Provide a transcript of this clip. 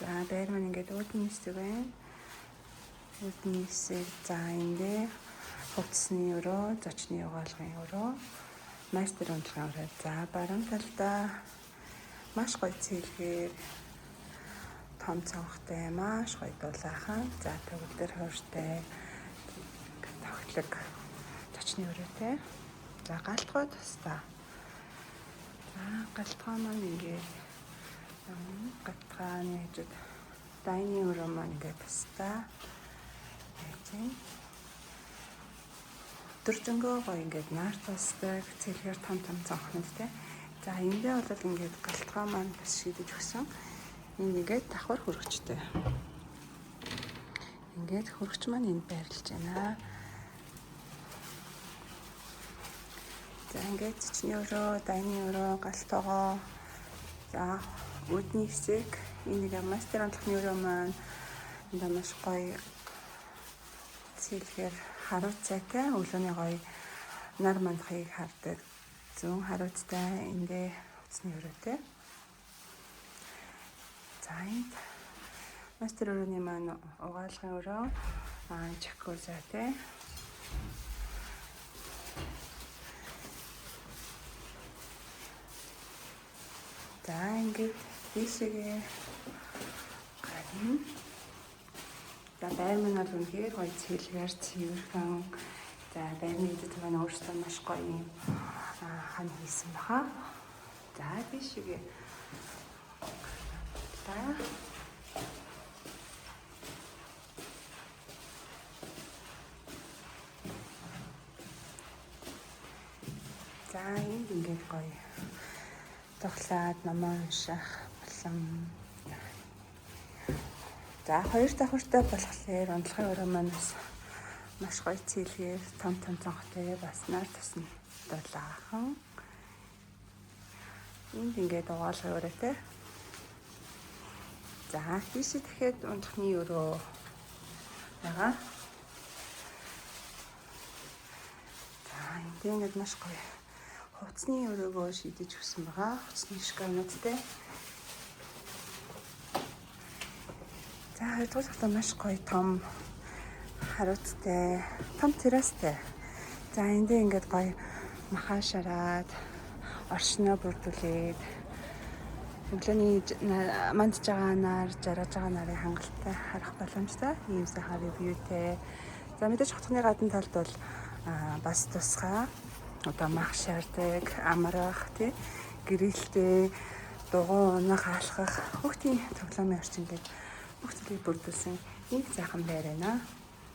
За байр маань ингээд үүдний хэсэг байна. Үүдний хэсэг за эндээ хувцсны өрөө, зочны угаалгын өрөө, мастер унтлагын өрөө. За баруун талдаа маш гоё цэлгээр том цонхтой, маш гоё дулаахан. За төгөлдөр хууртай тогтлог зочны өрөөтэй. За галтгой тусдаа. За галтгой маань ингээд галтгааны хажууд дайны өрөө маань ингээд тусдаа. Тийм. Өдөржингөө гоё ингээд нар тусдаг, цэлгээр том том цонхнуудтай. За эндээ бол ингээд галтгой маань бас шидэж өгсөн. Энд ингээд давхар хөргөчтэй. Ингээд хөргөч маань энд байрлаж байна. За ингээд зочны өрөө, дайны өрөө, галтгоо. За үүдний хэсэг, энэ нэг мастер онцлогны өрөө маань энд маш гоё цэлгээр харуу цайтай өглөөний гоё нар мандахыг хардаг. Зүүн харуцтай эндээ хувцсны өрөөтэй. За энд мастер өрөөний маань угаалгын өрөө, жакузатай. За ингээд дээшээгээ гарна. За байр маань бол үнэхээр гоё цэлгээр цэвэрхэн. За байрны эзэд маань өөрөөсөө маш гоё юм хан хийсэн баха. За дээшээгээ гарлаа. За энд ингээд гоё тоглоод номоо унших болон за хоёр давхартай болохоор унтлагын өрөө маань бас маш гоё цэлгээр том том цонхтой бас нар тусна дулаахан. Энд ингээд угаалгын өрөөтэй. За тийшээ дахиад унтлагын өрөө байгаа. За энд ингээд маш гоё хувцсны өрөөгөө шидэж өгсөн байгаа. Хувцсны шкафнуудтай. За хоёрдугаар дахьтаа маш гоё том харууттай, том террастай. За эндээ ингээд гоё махан шараад, оршноо бүрдүүлээд өглөөний мандж байгаа нар, жаргаж байгаа нарыг хангалттай харах боломжтой. Ийм сайхан вьютэй. За мэдээж хотхны гадна талд бол бас тусгай одоо мах шаардаг, амрах, тий, гэрэлтэй, дугуй унах, алхах хүүхдийн тоглоомын орчин гээд бүх зүйлийг бүрдүүлсэн нэг сайхан байр байна.